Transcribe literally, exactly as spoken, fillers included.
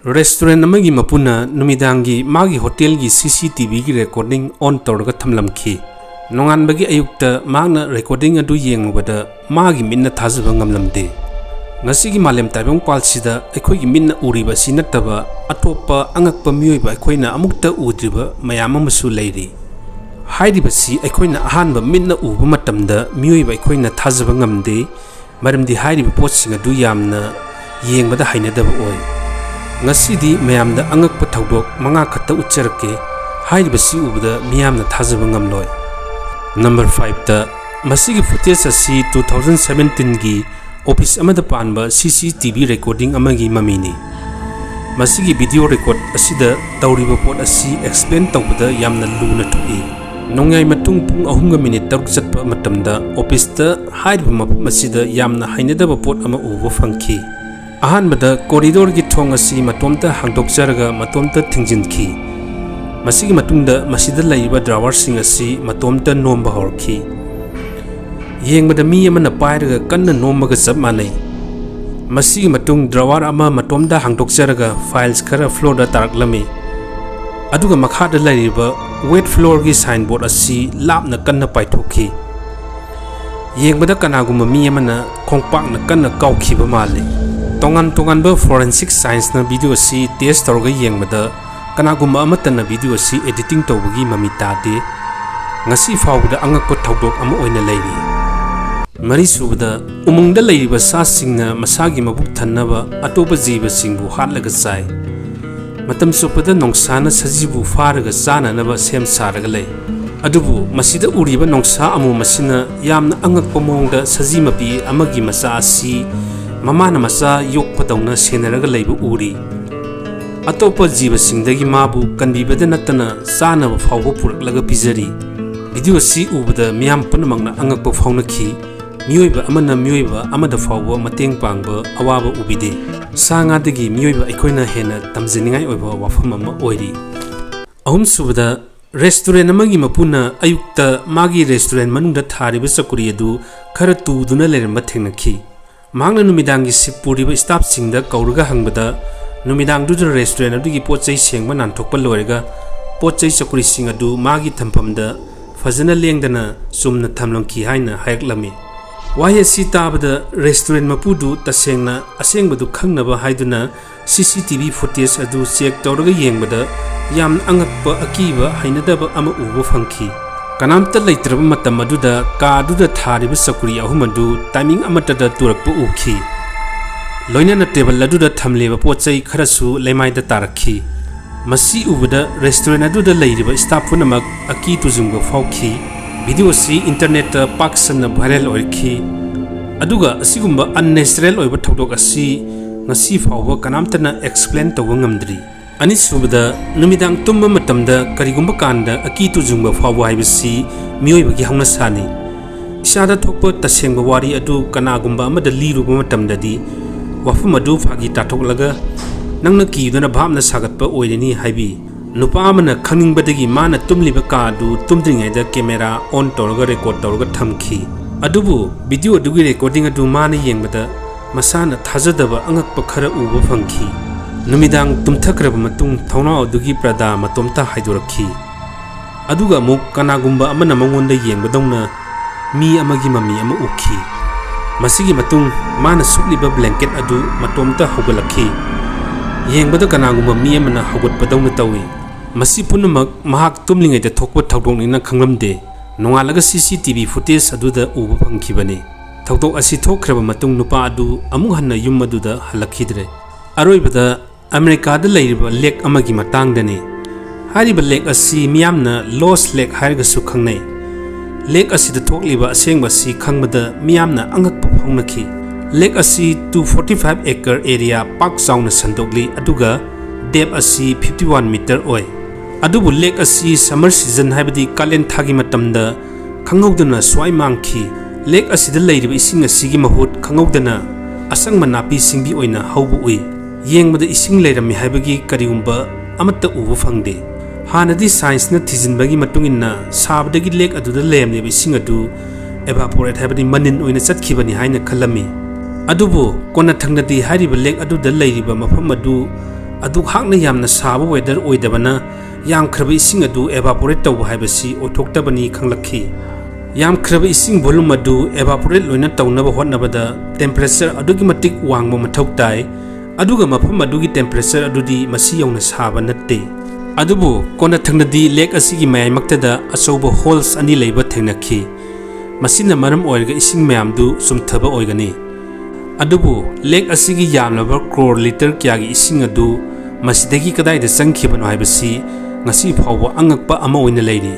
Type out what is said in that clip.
Restaurant ꯑꯃꯒꯤ ꯃꯄꯨꯅ ꯅꯨꯃꯤꯗꯥꯡꯒꯤ ꯃꯥꯒꯤ ꯍꯣꯇꯦꯜꯒꯤ C C T Vꯒꯤ recording on ꯇꯧꯔꯒ ꯊꯝꯂꯝꯈꯤ꯫ ꯅꯣꯡꯉꯥꯟꯕꯒꯤ ꯑꯌꯨꯛꯇ ꯃꯍꯥꯛꯅ recording ꯑꯗꯨ ꯌꯦꯡꯂꯨꯕꯗ ꯃꯥꯒꯤ ꯃꯤꯠꯅ ꯊꯥꯖꯕ ꯉꯝꯂꯝꯗꯦ꯫ ꯉꯁꯤꯒꯤ ꯃꯥꯂꯦꯝ ꯇꯥꯏꯕꯪꯄꯥꯜꯁꯤꯗ ꯑꯩꯈꯣꯏꯒꯤ ꯃꯤꯠꯅ ꯎꯔꯤꯕ ꯑꯁꯤ ꯅꯠꯇꯕ ꯑꯇꯣꯞꯄ ꯑꯉꯛꯄ ꯃꯤꯑꯣꯏꯕ ꯑꯩꯈꯣꯏꯅ ꯑꯃꯨꯛꯇ ꯎꯗ꯭ꯔꯤꯕ ꯃꯌꯥꯝ ꯑꯃꯁꯨ ꯂꯩꯔꯤ꯫ ꯍꯥꯏꯔꯤꯕꯁꯤ ꯑꯩꯈꯣꯏꯅ ꯑꯍꯥꯟꯕ ꯃꯤꯠꯅ ꯎꯕ ꯃꯇꯝꯗ ꯃꯤꯑꯣꯏꯕ ꯑꯩꯈꯣꯏꯅ ꯊꯥꯖꯕ ꯉꯝꯗꯦ, ꯃꯔꯝꯗꯤ ꯍꯥꯏꯔꯤꯕ ꯄꯣꯠꯁꯤꯡ ꯑꯗꯨ ꯌꯥꯝꯅ ꯌꯦꯡꯕꯗ ꯍꯩꯅꯗꯕ ꯑꯣꯏ꯫ ꯉꯁꯤꯗꯤ ꯃꯌꯥꯝꯗ ꯑꯉꯛꯄ ꯊꯧꯗꯣꯛ ꯃꯉꯥ ꯈꯛꯇ ꯎꯠꯆꯔꯛꯀꯦ꯫ ꯍꯥꯏꯔꯤꯕꯁꯤ ꯎꯕꯗ ꯃꯤꯌꯥꯝꯅ ꯊꯥꯖꯕ ꯉꯝꯂꯣꯏ꯫ Number fiveꯇ, ꯃꯁꯤꯒꯤ footage ꯑꯁꯤ two thousand seventeenꯒꯤ office ꯑꯃꯗ ꯄꯥꯟꯕ C C T V recording ꯑꯃꯒꯤ ꯃꯃꯤꯅꯤ꯫ ꯃꯁꯤꯒꯤ video record ꯑꯁꯤꯗ ꯇꯧꯔꯤꯕ ꯄꯣꯠ ꯑꯁꯤ explain ꯇꯧꯕꯗ ꯌꯥꯝꯅ ꯂꯨꯅ ꯊꯣꯛꯏ꯫ ꯅꯣꯡꯌꯥꯏ ꯃꯇꯨꯡ ꯄꯨꯡ ꯑꯍꯨꯝꯒ ꯃꯤꯅꯤꯠ ꯇꯔꯨꯛ ꯆꯠꯄ ꯃꯇꯝꯗ officeꯇ ꯍꯥꯏꯔꯤꯕ ꯃꯐꯝ ꯑꯁꯤꯗ ꯌꯥꯝꯅ ꯍꯩꯅꯗꯕ ꯄꯣꯠ ꯑꯃ ꯎꯕ ꯐꯪꯈꯤ꯫ ꯑꯍꯥꯟꯕꯗ corridorꯒꯤ ꯊꯣꯡ ꯑꯁꯤ ꯃꯇꯣꯝꯇ ꯍꯥꯡꯗꯣꯛꯆꯔꯒ ꯃꯇꯣꯝꯇ ꯊꯤꯡꯖꯤꯟꯈꯤ꯫ ꯃꯁꯤꯒꯤ ꯃꯇꯨꯡꯗ ꯃꯁꯤꯗ ꯂꯩꯔꯤꯕ drawerꯁꯤꯡ ꯑꯁꯤ ꯃꯇꯣꯝꯇ ꯅꯣꯝꯕ ꯍꯧꯔꯛꯈꯤ꯫ ꯌꯦꯡꯕꯗ ꯃꯤ ꯑꯃꯅ ꯄꯥꯏꯔꯒ ꯀꯟꯅ ꯅꯣꯝꯕꯒ ꯆꯞ ꯃꯥꯟꯅꯩ꯫ ꯃꯁꯤꯒꯤ ꯃꯇꯨꯡ drawer ꯑꯃ ꯃꯇꯣꯝꯇ ꯍꯥꯡꯗꯣꯛꯆꯔꯒ files ꯈꯔ floorꯗ ꯇꯥꯔꯛꯂꯝꯃꯤ꯫ ꯑꯗꯨꯒ ꯃꯈꯥꯗ ꯂꯩꯔꯤꯕ wet floorꯒꯤ signboard ꯑꯁꯤ ꯂꯥꯞꯅ ꯀꯟꯅ ꯄꯥꯏꯊꯣꯛꯈꯤ꯫ ꯌꯦꯡꯕꯗ ꯀꯅꯥꯒꯨꯝꯕ ꯃꯤ ꯑꯃꯅ ꯈꯣꯡꯄꯥꯛꯅ ꯀꯟꯅ ꯀꯥꯎꯈꯤꯕ ꯃꯥꯜꯂꯤ꯫ ꯇꯣꯉꯥꯟ ꯇꯣꯉꯥꯟꯕ forensic scienceꯅ video ꯑꯁꯤ test ꯇꯧꯔꯒ ꯌꯦꯡꯕꯗ ꯀꯅꯥꯒꯨꯝꯕ ꯑꯃꯠꯇꯅ video ꯑꯁꯤ editing ꯇꯧꯕꯒꯤ ꯃꯃꯤ ꯇꯥꯗꯦ꯫ ꯉꯁꯤ ꯐꯥꯎꯕꯗ ꯑꯉꯛꯄ ꯊꯧꯗꯣꯛ ꯑꯃ ꯑꯣꯏꯅ ꯂꯩꯔꯤ꯫ ꯃꯔꯤꯁꯨꯕꯗ, ꯎꯃꯪꯗ ꯂꯩꯔꯤꯕ ꯁꯥꯁꯤꯡꯅ ꯃꯁꯥꯒꯤ ꯃꯕꯨꯛ ꯊꯟꯅꯕ ꯑꯇꯣꯞꯄ ꯖꯤꯕꯁꯤꯡꯕꯨ ꯍꯥꯠꯂꯒ ꯆꯥꯏ꯫ ꯃꯇꯝ ꯆꯨꯞꯄꯗ ꯅꯣꯡꯁꯥꯅ ꯁꯖꯤꯕꯨ ꯐꯥꯔꯒ ꯆꯥꯅꯅꯕ ꯁꯦꯝ ꯁꯥꯔꯒ ꯂꯩ꯫ ꯑꯗꯨꯕꯨ ꯃꯁꯤꯗ ꯎꯔꯤꯕ ꯅꯣꯡꯁꯥ ꯑꯃꯣꯝ ꯑꯁꯤꯅ ꯌꯥꯝꯅ ꯑꯉꯛꯄ ꯃꯑꯣꯡꯗ ꯁꯖꯤ ꯃꯄꯤ ꯑꯃꯒꯤ ꯃꯆꯥ ꯑꯁꯤ ꯃꯃꯥꯅ ꯃꯆꯥ ꯌꯣꯛꯄꯗꯧꯅ ꯁꯦꯟꯅꯔꯒ ꯂꯩꯕ ꯎꯔꯤ꯫ ꯑꯇꯣꯞꯄ ꯖꯤꯕꯁꯤꯡꯗꯒꯤ ꯃꯥꯕꯨ ꯀꯟꯕꯤꯕꯗ ꯅꯠꯇꯅ ꯆꯥꯅꯕ ꯐꯥꯎꯕ ꯄꯨꯔꯛꯂꯒ ꯄꯤꯖꯔꯤ꯫ Video ꯑꯁꯤ ꯎꯕꯗ ꯃꯤꯌꯥꯝ ꯄꯨꯝꯅꯃꯛꯅ ꯑꯉꯛꯄ ꯐꯥꯎꯅꯈꯤ꯫ ꯃꯤꯑꯣꯏꯕ ꯑꯃꯅ ꯃꯤꯑꯣꯏꯕ ꯑꯃꯗ ꯐꯥꯎꯕ ꯃꯇꯦꯡ ꯄꯥꯡꯕ ꯑꯋꯥꯕ ꯎꯕꯤꯗꯦ꯫ ꯁꯥ ꯉꯥꯗꯒꯤ ꯃꯤꯑꯣꯏꯕ ꯑꯩꯈꯣꯏꯅ ꯍꯦꯟꯅ ꯇꯝꯖꯅꯤꯡꯉꯥꯏ ꯑꯣꯏꯕ ꯋꯥꯐꯝ ꯑꯃ ꯑꯣꯏꯔꯤ꯫ ꯑꯍꯨꯝꯁꯨꯕꯗ, restaurant ꯑꯃꯒꯤ ꯃꯄꯨꯅ ꯑꯌꯨꯛꯇ ꯃꯥꯒꯤ restaurant ꯃꯅꯨꯡꯗ ꯊꯥꯔꯤꯕ ꯆꯧꯀ꯭ꯔꯤ ꯑꯗꯨ ꯈꯔ ꯇꯨꯗꯨꯅ ꯂꯩꯔꯝꯕ ꯊꯦꯡꯅꯈꯤ꯫ ꯃꯍꯥꯛꯅ ꯅꯨꯃꯤꯗꯥꯡꯒꯤ shift ꯄꯨꯔꯤꯕ staffꯁꯤꯡꯗ ꯀꯧꯔꯒ ꯍꯪꯕꯗ, ꯅꯨꯃꯤꯗꯥꯡꯗꯨꯗ restaurant ꯑꯗꯨꯒꯤ ꯄꯣꯠ ꯆꯩ ꯁꯦꯡꯕ ꯅꯥꯟꯊꯣꯛꯄ ꯂꯣꯏꯔꯒ ꯄꯣꯠ ꯆꯩ ꯆꯧꯀ꯭ꯔꯤꯁꯤꯡ ꯑꯗꯨ ꯃꯥꯒꯤ ꯊꯝꯐꯝꯗ ꯐꯖꯅ ꯂꯦꯡꯗꯅ ꯆꯨꯝꯅ ꯊꯝꯂꯝꯈꯤ ꯍꯥꯏꯅ ꯍꯥꯏꯔꯛꯂꯝꯃꯤ꯫ ꯋꯥꯍꯩ ꯑꯁꯤ ꯇꯥꯕꯗ restaurant ꯃꯄꯨꯗꯨ ꯇꯁꯦꯡꯅ ꯑꯁꯦꯡꯕꯗꯨ ꯈꯪꯅꯕ ꯍꯥꯏꯗꯨꯅ C C T V footage ꯑꯗꯨ check ꯇꯧꯔꯒ ꯌꯦꯡꯕꯗ ꯌꯥꯝꯅ ꯑꯉꯛꯄ, ꯑꯀꯤꯕ, ꯍꯩꯅꯗꯕ ꯑꯃ ꯎꯕ ꯐꯪꯈꯤ꯫ ꯀꯅꯥꯝꯇ ꯂꯩꯇ꯭ꯔꯕ ꯃꯇꯝ ꯑꯗꯨꯗ ꯀꯥ ꯑꯗꯨꯗ ꯊꯥꯔꯤꯕ ꯆꯧꯀ꯭ꯔꯤ ꯑꯍꯨꯝ ꯑꯗꯨ timing ꯑꯃꯠꯇꯗ ꯇꯨꯔꯛꯄ ꯎꯈꯤ꯫ ꯂꯣꯏꯅꯅ table ꯑꯗꯨꯗ ꯊꯝꯂꯤꯕ ꯄꯣꯠ ꯆꯩ ꯈꯔꯁꯨ ꯂꯩꯃꯥꯏꯗ ꯇꯥꯔꯛꯈꯤ꯫ ꯃꯁꯤ ꯎꯕꯗ restaurant ꯑꯗꯨꯗ ꯂꯩꯔꯤꯕ staff ꯄꯨꯝꯅꯃꯛ ꯑꯀꯤ ꯇꯨꯖꯨꯡꯕ ꯐꯥꯎꯈꯤ꯫ Video ꯑꯁꯤ internetꯇ ꯄꯥꯛ ꯁꯟꯅ viral ꯑꯣꯏꯔꯛꯈꯤ꯫ ꯑꯗꯨꯒ ꯑꯁꯤꯒꯨꯝꯕ unnatural ꯑꯣꯏꯕ ꯊꯧꯗꯣꯛ ꯑꯁꯤ ꯉꯁꯤ ꯐꯥꯎꯕ ꯀꯅꯥꯝꯇꯅ explain ꯇꯧꯕ ꯉꯝꯗ꯭ꯔꯤ꯫ ꯑꯅꯤꯁꯨꯕꯗ, ꯅꯨꯃꯤꯗꯥꯡ ꯇꯨꯝꯕ ꯃꯇꯝꯗ ꯀꯔꯤꯒꯨꯝꯕ ꯀꯥꯟꯗ ꯑꯀꯤ ꯇꯨꯖꯨꯡꯕ ꯐꯥꯎꯕ ꯍꯥꯏꯕꯁꯤ ꯃꯤꯑꯣꯏꯕꯒꯤ ꯍꯧꯅꯁꯥꯅꯤ꯫ ꯏꯁꯥꯗ ꯊꯣꯛꯄ ꯇꯁꯦꯡꯕ ꯋꯥꯔꯤ ꯑꯗꯨ ꯀꯅꯥꯒꯨꯝꯕ ꯑꯃꯗ ꯂꯤꯔꯨꯕ ꯃꯇꯝꯗꯗꯤ, ꯋꯥꯐꯝ ꯑꯗꯨ ꯐꯥꯒꯤ ꯇꯥꯊꯣꯛꯂꯒ, "ꯅꯪꯅ ꯀꯤꯗꯨꯅ ꯚꯥꯞꯅ ꯁꯥꯒꯠꯄ ꯑꯣꯏꯔꯅꯤ" ꯍꯥꯏꯕꯤ꯫ ꯅꯨꯄꯥ ꯑꯃꯅ ꯈꯪꯅꯤꯡꯕꯗꯒꯤ ꯃꯥꯅ ꯇꯨꯝꯂꯤꯕ ꯀꯥ ꯑꯗꯨ ꯇꯨꯝꯗ꯭ꯔꯤꯉꯩꯗ camera on ꯇꯧꯔꯒ record ꯇꯧꯔꯒ ꯊꯝꯈꯤ꯫ ꯑꯗꯨꯕꯨ video ꯑꯗꯨꯒꯤ recording ꯑꯗꯨ ꯃꯥꯅ ꯌꯦꯡꯕꯗ ꯃꯁꯥꯅ ꯊꯥꯖꯗꯕ ꯑꯉꯛꯄ ꯈꯔ ꯎꯕ ꯐꯪꯈꯤ꯫ ꯅꯨꯃꯤꯗꯥꯡ ꯇꯨꯝꯊꯈ꯭ꯔꯕ ꯃꯇꯨꯡ ꯊꯣꯡꯅꯥꯎ ꯑꯗꯨꯒꯤ ꯄꯔꯗꯥ ꯃꯇꯣꯝꯇ ꯍꯥꯏꯗꯣꯔꯛꯈꯤ꯫ ꯑꯗꯨꯒ ꯑꯃꯨꯛ ꯀꯅꯥꯒꯨꯝꯕ ꯑꯃꯅ ꯃꯉꯣꯟꯗ ꯌꯦꯡꯕꯗꯧꯅ ꯃꯤ ꯑꯃꯒꯤ ꯃꯃꯤ ꯑꯃ ꯎꯈꯤ꯫ ꯃꯁꯤꯒꯤ ꯃꯇꯨꯡ ꯃꯥꯅ ꯁꯨꯞꯂꯤꯕ blanket ꯑꯗꯨ ꯃꯇꯣꯝꯇ ꯍꯧꯒꯠꯂꯛꯈꯤ꯫ ꯌꯦꯡꯕꯗ ꯀꯅꯥꯒꯨꯝꯕ ꯃꯤ ꯑꯃꯅ ꯍꯧꯒꯠꯄꯗꯧꯅ ꯇꯧꯏ꯫ ꯃꯁꯤ ꯄꯨꯝꯅꯃꯛ ꯃꯍꯥꯛ ꯇꯨꯝꯂꯤꯉꯩꯗ ꯊꯣꯛꯄ ꯊꯧꯗꯣꯛꯅꯤꯅ ꯈꯪꯂꯝꯗꯦ꯫ ꯅꯣꯡꯉꯥꯜꯂꯒ C C T V footage ꯑꯗꯨꯗ ꯎꯕ ꯐꯪꯈꯤꯕꯅꯤ꯫ ꯊꯧꯗꯣꯛ ꯑꯁꯤ ꯊꯣꯛꯈ꯭ꯔꯕ ꯃꯇꯨꯡ ꯅꯨꯄꯥ ꯑꯗꯨ ꯑꯃꯨꯛ ꯍꯟꯅ ꯌꯨꯝ ꯑꯗꯨꯗ ꯍꯜꯂꯛꯈꯤꯗ꯭ꯔꯦ꯫ ꯑꯔꯣꯏꯕꯗ, ꯑꯃꯦꯔꯤꯀꯥꯗ ꯂꯩꯔꯤꯕ lake ꯑꯃꯒꯤ ꯃꯇꯥꯡꯗꯅꯤ꯫ ꯍꯥꯏꯔꯤꯕ lake ꯑꯁꯤ ꯃꯤꯌꯥꯝꯅ Lost Lake ꯍꯥꯏꯔꯒꯁꯨ ꯈꯪꯅꯩ꯫ Lake ꯑꯁꯤꯗ ꯊꯣꯛꯂꯤꯕ ꯑꯁꯦꯡꯕ ꯑꯁꯤ ꯈꯪꯕꯗ ꯃꯤꯌꯥꯝꯅ ꯑꯉꯛꯄ ꯐꯥꯎꯅꯈꯤ꯫ Lake ꯑꯁꯤ two forty five acre area ꯄꯥꯛ ꯆꯥꯎꯅ ꯁꯟꯗꯣꯛꯂꯤ, ꯑꯗꯨꯒ depth ꯑꯁꯤ fifty one meter ꯑꯣꯏ꯫ ꯑꯗꯨꯕꯨ lake ꯑꯁꯤ summer season, ꯍꯥꯏꯕꯗꯤ ꯀꯥꯂꯦꯟ ꯊꯥꯒꯤ ꯃꯇꯝꯗ, ꯈꯪꯍꯧꯗꯅ ꯁ꯭ꯋꯥꯏ ꯃꯥꯡꯈꯤ꯫ Lake ꯑꯁꯤꯗ ꯂꯩꯔꯤꯕ ꯏꯁꯤꯡ ꯑꯁꯤꯒꯤ ꯃꯍꯨꯠ ꯈꯪꯍꯧꯗꯅ ꯑꯁꯪꯕ ꯅꯥꯄꯤ ꯁꯤꯡꯕꯤ ꯑꯣꯏꯅ ꯍꯧꯕ ꯎꯏ꯫ ꯌꯦꯡꯕꯗ ꯏꯁꯤꯡ ꯂꯩꯔꯝꯃꯤ ꯍꯥꯏꯕꯒꯤ ꯀꯔꯤꯒꯨꯝꯕ ꯑꯃꯠꯇ ꯎꯕ ꯐꯪꯗꯦ꯫ ꯍꯥꯟꯅꯗꯤ scienceꯅ ꯊꯤꯖꯤꯟꯕꯒꯤ ꯃꯇꯨꯡ ꯏꯟꯅ ꯁꯥꯕꯗꯒꯤ lake ꯑꯗꯨꯗ ꯂꯩꯔꯝꯂꯤꯕ ꯏꯁꯤꯡ ꯑꯗꯨ evaporate, ꯍꯥꯏꯕꯗꯤ ꯃꯅꯤꯟ ꯑꯣꯏꯅ ꯆꯠꯈꯤꯕꯅꯤ ꯍꯥꯏꯅ ꯈꯜꯂꯝꯃꯤ꯫ ꯑꯗꯨꯕꯨ ꯀꯣꯟꯅꯊꯪꯗꯗꯤ ꯍꯥꯏꯔꯤꯕ lake ꯑꯗꯨꯗ ꯂꯩꯔꯤꯕ ꯃꯐꯝ ꯑꯗꯨ ꯑꯗꯨꯛ ꯍꯥꯛꯅ ꯌꯥꯝꯅ ꯁꯥꯕ weather ꯑꯣꯏꯗꯕꯅ ꯌꯥꯝꯈ꯭ꯔꯕ ꯏꯁꯤꯡ ꯑꯗꯨ evaporate ꯇꯧꯕ ꯍꯥꯏꯕꯁꯤ ꯑꯣꯏꯊꯣꯛꯇꯕꯅꯤ ꯈꯪꯂꯛꯈꯤ꯫ ꯌꯥꯝꯈ꯭ꯔꯕ ꯏꯁꯤꯡ volume ꯑꯗꯨ evaporate ꯂꯣꯏꯅ ꯇꯧꯅꯕ ꯍꯣꯠꯅꯕꯗ temperature ꯑꯗꯨꯛꯀꯤ ꯃꯇꯤꯛ ꯋꯥꯡꯕ ꯃꯊꯧ ꯇꯥꯏ, ꯑꯗꯨꯒ ꯃꯐꯝ ꯑꯗꯨꯒꯤ temperature ꯑꯗꯨꯗꯤ ꯃꯁꯤ ꯌꯧꯅ ꯁꯥꯕ ꯅꯠꯇꯦ꯫ ꯑꯗꯨꯕꯨ ꯀꯣꯟꯅꯊꯪꯗꯗꯤ lake ꯑꯁꯤꯒꯤ ꯃꯌꯥꯏꯃꯛꯇꯗ ꯑꯆꯧꯕ holes ꯑꯅꯤ ꯂꯩꯕ ꯊꯦꯡꯅꯈꯤ꯫ ꯃꯁꯤꯅ ꯃꯔꯝ ꯑꯣꯏꯔꯒ ꯏꯁꯤꯡ ꯃꯌꯥꯝꯗꯨ ꯆꯨꯝꯊꯕ ꯑꯣꯏꯒꯅꯤ꯫ ꯑꯗꯨꯕꯨ lake ꯑꯁꯤꯒꯤ ꯌꯥꯝꯂꯕ crore litre ꯀꯌꯥꯒꯤ ꯏꯁꯤꯡ ꯑꯗꯨ ꯃꯁꯤꯗꯒꯤ ꯀꯗꯥꯏꯗ ꯆꯪꯈꯤꯕꯅꯣ ꯍꯥꯏꯕꯁꯤ ꯉꯁꯤ ꯐꯥꯎꯕ ꯑꯉꯛꯄ ꯑꯃ ꯑꯣꯏꯅ ꯂꯩꯔꯤ꯫